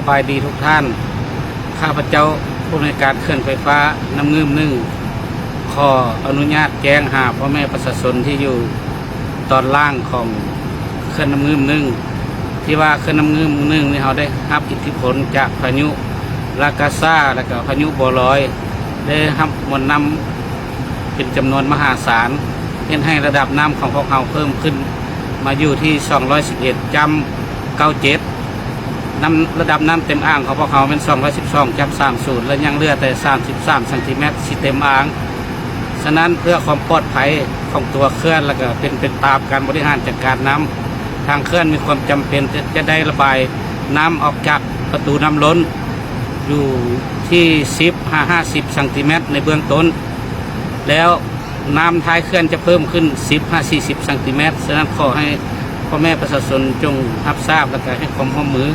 ສະບາຍດີທຸກທ່ານ. ຂ້າພະເຈົ້າ ຜູ້ອຳນວຍການເຂື່ອນໄຟຟ້ານ້ຳງື່ມໜຶ່ງ ຂໍອະນຸຍາດແຈ້ງຫາພໍ່ແມ່ປະຊາຊົນທີ່ຢູ່ຕອນລ່າງຂອງເຂື່ອນນ້ຳງື່ມໜຶ່ງ ທີ່ວ່າເຂື່ອນນ້ຳງື່ມໜຶ່ງນີ້ ເຮົາໄດ້ຮັບອິດທິພົນຈາກພາຍຸລາກາຊາ ແລະກະພາຍຸບົວລອຍ ໄດ້ຮັບມວນນ້ຳ ເປັນຈຳນວນມະຫາສານ ເຮັດໃຫ້ລະດັບນ້ຳຂອງພວກເຮົາເພີ່ມຂຶ້ນມາຢູ່ທີ່ສອງຮ້ອຍສິບເອັດຈ້ຳເກົ້າເຈັດ ນ້ຳ ລະດັບນ້ຳເຕັມອ່າງຂອງພວກເຮົາແມ່ນສອງຮ້ອຍສິບສອງຈ້ຳສາມສູນ ແລະຍັງເຫຼືອແຕ່ສາມສິບສາມຊັງຕີແມັດທີ່ເຕັມອ່າງ. ສະນັ້ນ ເພື່ອຄວາມປອດໄພຂອງຕົວເຂື່ອນ ແລະກະເປັນໄປຕາມການບໍລິຫານຈັດການນ້ຳ ທາງເຂື່ອນມີຄວາມຈຳເປັນຈະ ຈະໄດ້ລະບາຍນ້ຳອອກຈາກປະຕູນ້ຳລົ້ນ ຢູ່ທີ່ສິບຫາຫ້າສິບຊັງຕີແມັດໃນເບື້ອງຕົ້ນ ແລ້ວນ້ຳທ້າຍເຂື່ອນຈະເພີ່ມຂຶ້ນສິບຫາສີ່ສິບຊັງຕີແມັດ. ສະນັ້ນ ຂໍໃຫ້ພໍ່ແມ່ປະຊາຊົນຈົ່ງຮັບຊາບ ແລະກະໃຫ້ຄວາມຮ່ວມມື.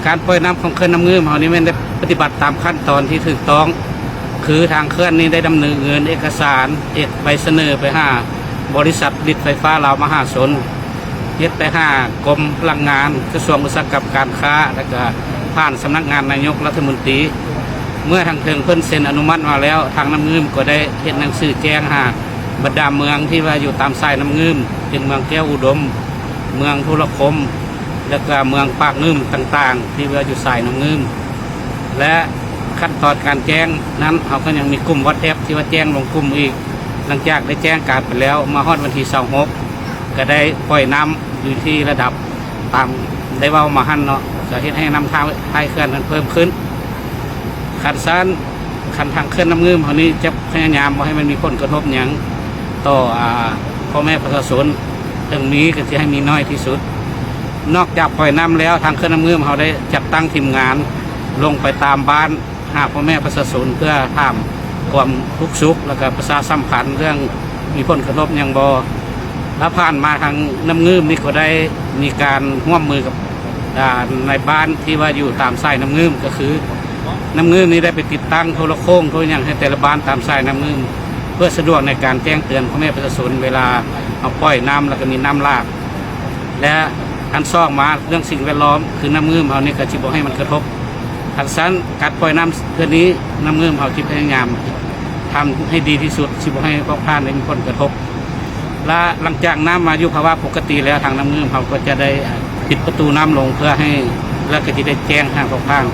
ການປ່ອຍນ້ຳຂອງເຂື່ອນນ້ຳງື່ມເຮົານີ້ແມ່ນໄດ້ປະຕິບັດຕາມຂັ້ນຕອນທີ່ຖືກຕ້ອງ ຄືທາງເຂື່ອນນີ້ໄດ້ດຳເນີນເອກະສານ ເອກ ໃບສະເໜີໄປຫາບໍລິສັດຜະລິດໄຟຟ້າລາວມະຫາຊົນ ເຮັດໄປຫາກົມພະລັງງານ ກະຊວງອຸດສາຫະກຳການຄ້າ ແລະກະຜ່ານສຳນັກງານນາຍົກລັດຖະມົນຕີ. ເມື່ອທາງເທິງເພິ່ນເຊັນອະນຸມັດມາແລ້ວ ທາງນ້ຳງື່ມກໍໄດ້ເຮັດໜັງສືແຈ້ງຫາບັນດາເມືອງທີ່ວ່າຢູ່ຕາມສາຍນ້ຳງື່ມ ເຊັ່ນ ເມືອງແກ້ວອຸດົມ, ເມືອງທຸລະຄົມ ແລະກະເມືອງປາກງື່ມຕ່າງໆ ທີ່ວ່າຢູ່ສາຍນ້ຳງື່ມ. ແລະຂັ້ນຕອນການແຈ້ງນັ້ນ ເຮົາກໍຍັງມີກຸ່ມວັອດແອັບທີ່ວ່າແຈ້ງລົງກຸ່ມອີກ. ຫຼັງຈາກໄດ້ແຈ້ງການໄປແລ້ວ ມາຮອດວັນທີຊາວຫົກ ກໍໄດ້ປ່ອຍນ້ຳຢູ່ທີ່ລະດັບຕາມໄດ້ເວົ້າມາຫັ້ນເນາະ ກໍເຮັດໃຫ້ນ້ຳທ້າຍ ທ້າຍເຂື່ອນນັ້ນເພີ່ມຂຶ້ນ. ຄັນຊັ້ນ ຄັນທາງເຂື່ອນນ້ຳງື່ມເຮົານີ້ຈະພະຍາຍາມບໍ່ໃຫ້ມັນມີຜົນກະທົບຫຍັງຕໍ່ ອາ ພໍ່ແມ່ປະຊາຊົນ, ເຖິງມີກໍຊິໃຫ້ມີໜ້ອຍທີ່ສຸດ. ນອກຈາກປ່ອຍນ້ຳແລ້ວ ທາງເຂື່ອນນ້ຳງື່ມເຮົາໄດ້ຈັດຕັ້ງທີມງານລົງໄປຕາມບ້ານ ຫາພໍ່ແມ່ປະຊາຊົນ ເພື່ອຖາມຄວາມທຸກສຸກ ແລ້ວກໍປະຊາສຳພັນເລື່ອງມີຜົນກະທົບຫຍັງບໍ່. ແລະຜ່ານມາທາງນ້ຳງື່ມນີ້ກໍໄດ້ມີການຮ່ວມມືກັບ ອາ ນາຍບ້ານທີ່ວ່າຢູ່ຕາມສາຍນ້ຳງື່ມ ກໍຄືນ້ຳງື່ມນີ້ໄດ້ໄປຕິດຕັ້ງໂທລະໂຄ່ງໂທຫຍັງໃຫ້ແຕ່ລະບ້ານຕາມສາຍນ້ຳງື່ມ ເພື່ອສະດວກໃນການແຈ້ງເຕືອນພໍ່ແມ່ປະຊາຊົນເວລາເຮົາປ່ອຍນ້ຳ ແລ້ວກໍມີນ້ຳຫຼາກ. ແລະອັນສອງມາເລື່ອງສິ່ງແວດລ້ອມ ຄືນ້ຳງື່ມເຮົານີ້ກໍຊິບໍ່ໃຫ້ມັນກະທົບ. ຄັນຊັ້ນ ການປ່ອຍນ້ຳເທື່ອນີ້ ນ້ຳງື່ມເຮົາຊິພະຍາຍາມທຳໃຫ້ດີທີ່ສຸດ ຊິບໍ່ໃຫ້ພວກທ່ານໄດ້ມີຜົນກະທົບ. ແລະຫຼັງຈາກນ້ຳມາຢູ່ພາວະປົກກະຕິແລ້ວ ທາງນ້ຳງື່ມເຮົາກໍຈະໄດ້ ອາ ປິດປະຕູນ້ຳລົງ ເພື່ອໃຫ້ ແລະກໍຈະໄດ້ແຈ້ງຫາພວກທ່ານ.